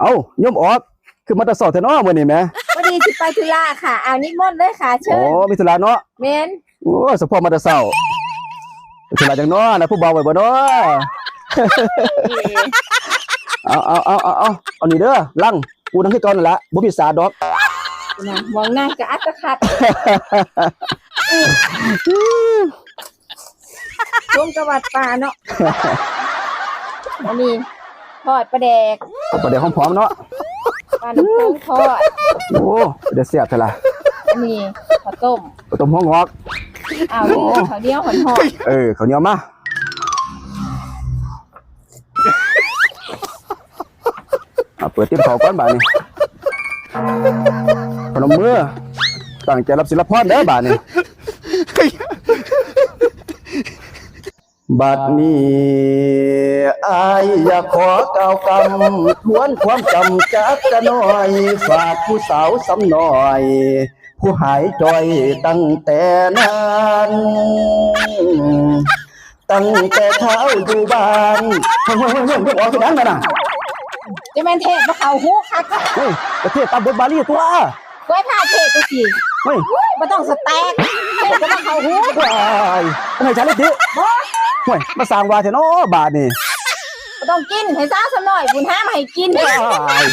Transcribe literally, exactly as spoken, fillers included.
เอ้า โยมออก คือมาแต่เช้าแท้น้อมื้อนี้แหม พอดีสิไปธุระค่ะ เอานิมนต์เลยค่ะ เชิญ โอ้ มีธุระเนาะ แม่น โอ้ สะพอมาแต่เช้า ธุระจั่งน้อนะ ผู้บ่าวไว้บ่น้อ เอา เอา เอา เอา เอา เอานี่เด้อ ลัง กูนั่งคือเก่านั่นละ บ่ผิดสาดอก นะ มองหน้าก็อัตคัด ช่วงกะวัดป่าเนาะ อันนี้ทอดปลาแดก ปลาแดกหอมๆเนาะ ปลาน้ำโขงทอด โอ้ เดี๋ยวแซ่บแท้ล่ะ อันนี้ข้าวต้ม ข้าวต้มหัวงอก อ้าว นี่ข้าวเหนียวหอนๆ เออ ข้าวเหนียวมา อ่ะ เปิดติบข้าวก่อนบาดนี้ พนมมือ ตั้งใจรับศีลพรเด้อบาดนี้ บัดนี้อ้ายอยากขอกล่าวกำ ทวนความจำจักกะหน่อย ฝากผู้สาวซ้ำหน่อย ผู้หายจ้อยตั้งแต่นั้น ตั้งแต่เช้าอยู่บ้าน เฮ้ย เฮ้ย เฮ้ย เฮ้ย เฮ้ย ออกไปดังนั่นน่ะ จะแม่นเทศบ่เข้าหูคัก เฮ้ย ประเทศตามบทบาลีตัว กล้วยพาเทศจังซี่ เฮ้ย อุ้ย บ่ต้องสแต็ก เทศบ่ต้องเข้าหู ว้าย บ่ให้ฉันเลยติ บ่ เฮ้ย มาสร้างว่าแท้น้อบาดนี้ บ่ต้องกิน ให้สาวซ้ำหน่อย บุญหามาให้กิน ว้าย